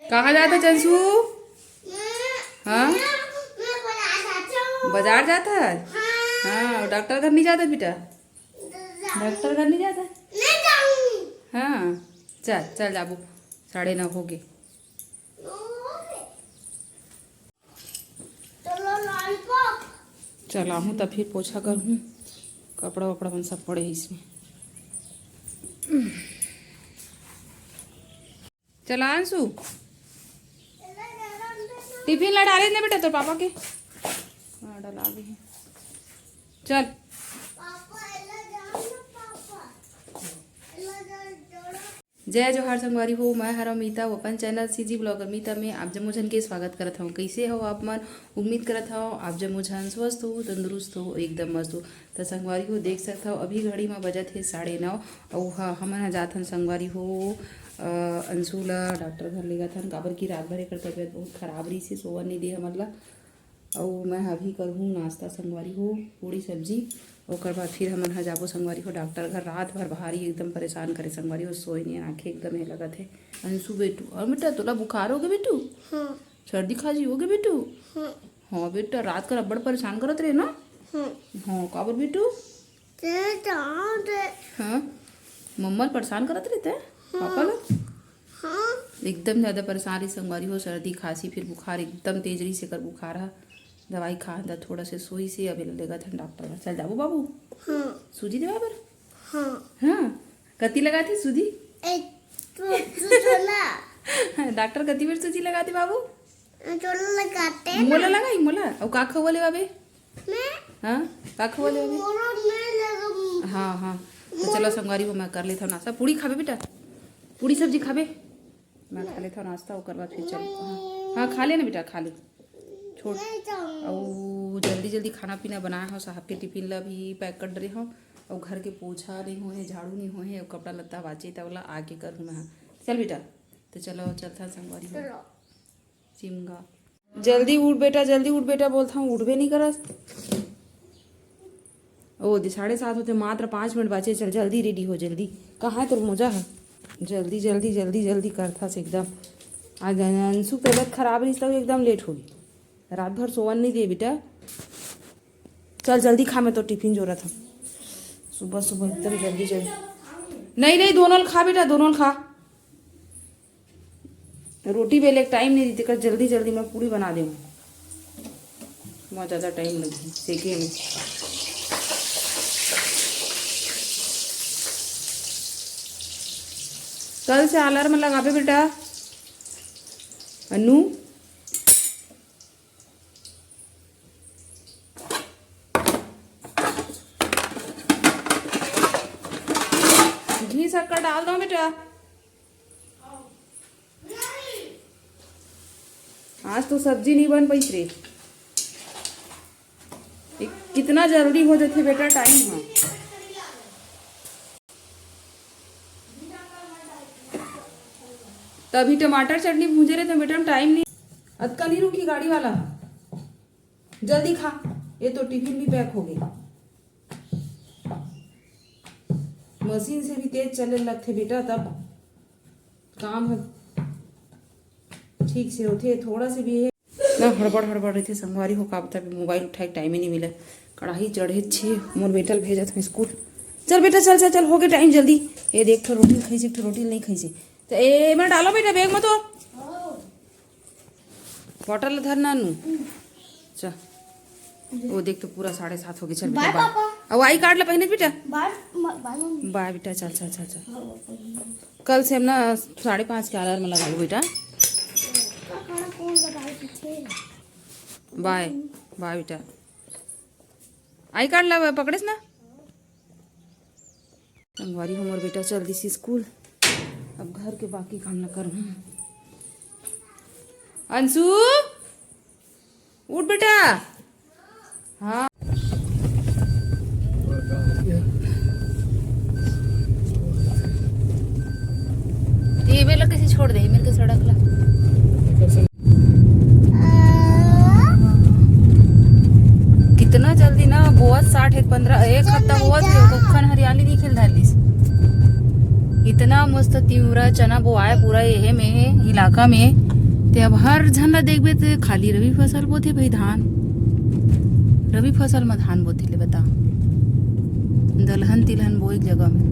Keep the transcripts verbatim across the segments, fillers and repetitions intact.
कहाँ जात हस अंशु? हाँ, बाजार जात हस? हाँ, डॉक्टर घर नहीं जात हस बेटा? डॉक्टर घर नहीं जात हस? हाँ, चल चल जाबो, साढ़े नौ होगे। चलाहूँ त फिर पोछा करहूँ, कपड़ा वपड़ा मन सब पड़े हे इसमें। चला अंशु, टिफिन ला डाले ना बेटा तोर पापा के। हाँ, डला भी है। चल। जय जोहार संगवारी हो, मैं हरव मीता, वो अपन चैनल सीजी ब्लॉगर मीता में आप जम्मो झन के स्वागत करत हव। कइसे हव आप मन? उम्मीद करत हव आप जम्मो झन स्वस्थ हो, तंदुरुस्त हो, एकदम मस्त हो। त संगवारी हो, देख सकत हव अभी घड़ी म बजत हे साढ़े नौ। अउ ह-, हमन ह जात हन संगवारी हो, अ, अंशु ल डॉक्टर घर लेगत हन, काबर कि रात भर एकर तबीयत बहुत खराब रहिस हे, सोवन नइ दे हमन ल। अउ मैं ह अभी करहूँ नाश्ता संगवारी हो, पूड़ी सब्जी, ओकर बाद फिर हमन ह जाबो संगवारी हो डॉक्टर घर। रात भर भारी एकदम परेशान करे संगवारी हो, सोए नइ, आँखें एकदम हे लगत हे। अंशु बेटू, अउ बेटा तोला बुखार होगे बेटू? हाँ। सर्दी खांसी होगे बेटू? हाँ। हाँ बेटा, रात कर अब्बड़ परेशान करत रहे ना? हाँ। हाँ, काबर बेटू? ते जान दे। हाँ, मम्मा ल परेशान करत रहे ते? पापा ल? हाँ। एकदम ज्यादा परेशान रहिस संगवारी हो, सर्दी खांसी फिर बुखार एकदम तेज रहिस एकर बुखार ह। दवाई खान त थोड़ा से सोइस हे, अब एला लेगत हन डॉक्टर घर। चल जाबो बाबू? हाँ। सूजी देवाय बर? हाँ। हाँ। कति लगाथे सूजी? एक तो, तो, तो ना। डॉक्टर कति बेर सूजी लगाथे बाबू? तो लगाथे ना। मोला लगाई, मोला? अउ का खवाले बाबे? मैं? हाँ? का खवाले बाबे? मोला मैं लगा। हाँ, हाँ। तो चलो संगवारी हो, मैं कर लेथव नाश्ता। पूड़ी खाबे बेटा? पूड़ी सब्जी खाबे? मैं खा लेथव नाश्ता, ओकर बाद फिर चल। हाँ, हाँ, खा ले ना बेटा, खा ले। छोड़। नहीं जाऊँ। अउ जल्दी जल्दी खाना पीना बनाए हव, साहब के टिफिन ला भी पैक कर डरे हव। अउ घर के पोछा नहीं होए हे, झाड़ू नहीं होए हे, अउ कपड़ा लत्ता बाचे, त ओला आके करहूँ मैं। चल बेटा, तो चलो चलथन संगवारी हो। चलो। चिमगा। जल्दी उठ बेटा, जल्दी उठ बेटा, बोलत हव, उठबे नहीं करस। ओ दे, साढ़े सात होथे, मात्र पाँच मिनट बाचे। चल जल्दी रेडी हो, जल्दी। कहाँ हे तोर मोजा ह? जल्दी जल्दी जल्दी जल्दी करथस एकदम। आज अंशु के तबीयत खराब रहिस त एकदम लेट होगे। रात भर सोवन नहीं दे बेटा। चल जल्दी खा, मैं तो टिफिन जोरत हव। सुबह सुबह एकदम जल्दी जल्दी। नहीं नहीं, दोनों ल खा बेटा, दोनों ल खा। रोटी बेले के टाइम नहीं रहिथे, तेकर जल्दी जल्दी मैं पूड़ी बना देहूँ। वहाँ ज़्यादा टाइम लगही सेके में। कल से अलार्म लगाबे बेटा। अनु, घी शक्कर डाल दो बेटा। आज तो सब्जी नहीं बन पाइस रे। ए, कितना जल्दी हो जाथे बेटा टाइम ह। तभी टमाटर चटनी भूंजे रहे तो बेटा टाइम नहीं। अतका नहीं रुकी गाड़ी वाला। जल्दी खा, ये तो टिफिन भी पैक होगे। मशीन से भी तेज चले लगथे बेटा, तब काम ह ठीक से होथे। थोड़ा से भी हे ना, हड़बड़ हड़बड़ रहिथे संगवारी हो, का बताबे, मोबाइल उठाए के टाइम ही नहीं मिले। कढ़ाई चढ़े छे, मोर बेटा ल भेजत हूँ स्कूल। चल बेटा, चल चल चल, होगे टाइम जल्दी। ये देख, ठो रोटी खाइसे, एक ठो रोटी नहीं खाइसे। तो ए, मैं डालो बेटा बैग में तो। बॉटल धरना नू। चल। वो देख तो पूरा साढ़े सात होगे। चल बेटा, बाय बाय। पापा। अब आई कार्ड ला पहने बेटा। बाय, म-, बाय मम्मी। बाय बेटा, चल चल चल चल। हाँ, पापा। कल से हम ना साढ़े पाँच के अलार्म लगाबो बेटा। का खाना कौन लगाए पीछे? बाय। बाय बेटा। आई कार्ड ला पकड़ेस ना। संगवारी हो, मोर बेटा चल दिस स्कूल। अब घर के बाकी काम ला करहूँ। अंशु, उठ बेटा। हाँ। ये मेरे ला कैसे छोड़ दे, मेरे के सड़क ला। कितना जल्दी ना बोवत, साठ एक पंद्रह, एक हफ्ता बोवत हे, कखन हरियाली दिखे ल धर लिस। इतना मस्त तिवरा चना बोआए पूरा एहे में, इलाका में। ते अब हर झन ला देखबे ते खाली रबी फसल बोथे भाई, धान। रबी फसल म धान बोथे ले बता, दलहन तिलहन बोए के जगह में।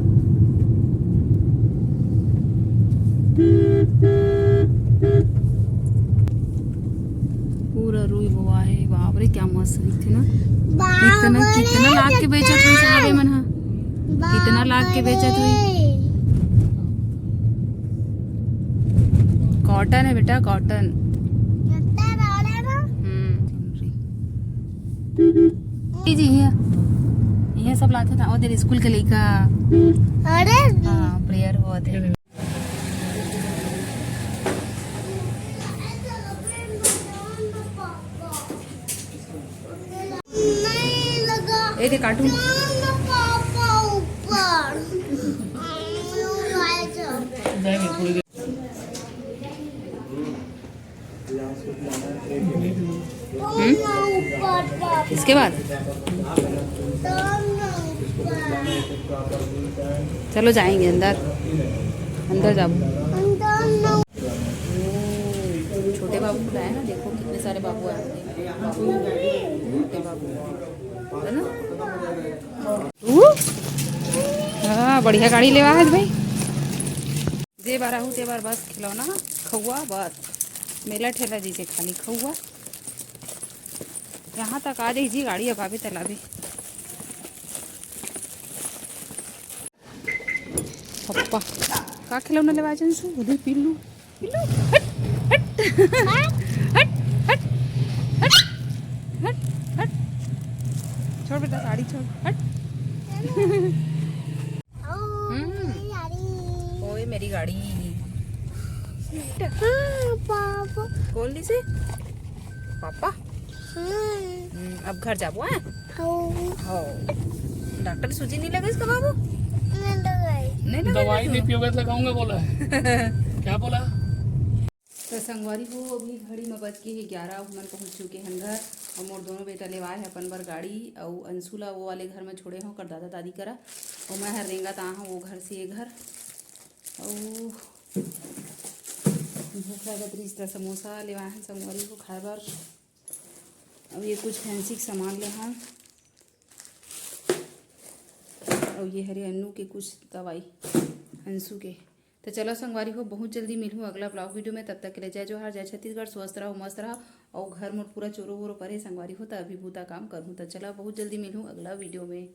पूरा रुई बोआ हे, बाप रे, क्या मस्त दिखथे ना। कितना, कितना लाख के बेचत होही साहब ए मन ह? कितना लाख के बेचत होही? कॉटन है बेटा, कॉटन। हम्म। जी, ये, ये सब लाथे ना, वो तेरे स्कूल के लइका। अरे। हाँ, प्रेयर होवत हे। ए दे कार्टून। हम्म? इसके बाद चलो जाएंगे अंदर, अंदर जाओ। छोटे बाबू बुलाए ना, देखो कितने सारे बाबू आए हैं। छोटे बाबू, है ना? हाँ, बढ़िया गाड़ी लेवा है भाई। जे बार आहू ते बार बस खिलौना, खउआ, बस। मेला ठेला जैसे खाली खउआ। यहाँ तक आ जाई जी गाड़ी, अब आबे तलाबे। पप्पा, का खिलौना लेवा जन सु? उधर पिल्लू, पिल्लू, हट, हट, हट, हट, हट, हट, हट, हट। छोड़ बेटा, साड़ी छोड़, हट। हम्म। ओए मेरी गाड़ी। हाँ, पापा। खोल ली से? पापा? हाँ। हम्म, अब घर जाबो, हैं? हाँ। हाँ। डॉक्टर सूजी नहीं लगे इसका बाबू? नहीं लगाई। नहीं लगे दवाई इसको? नहीं पियोगे तो लगाऊंगा बोला है। क्या बोला? तो संगवारी हो, अभी घड़ी में बज के हे ग्यारह, हमन पहुंच चुके हन घर। और मोर दोनों बेटा लेवाए हे अपन बर गाड़ी, और अंशु ला वो वाले घर में छोड़े हो कर दादा दादी करा, और मैं हर रेंगत आ हूँ वो घर से ये घर। और भूख लगत रहिस त समोसा लेवाए हन संगवारी हो खाए बर। अब ये कुछ फैंसी के सामान ले हन। और ये हरे अन्नू के कुछ दवाई, अंशु के। तो चलो संगवारी हो, बहुत जल्दी मिलहूँ अगला ब्लॉग वीडियो में। तब तक के लिए जय जोहार, जय छत्तीसगढ़, स्वस्थ रहो, मस्त रहो। और घर मोर पूरा चोरो वोरो परे संगवारी हो, तो अभी बूता काम करहूँ। तो चलो बहुत जल्दी मिलहूँ अगला वीडियो में।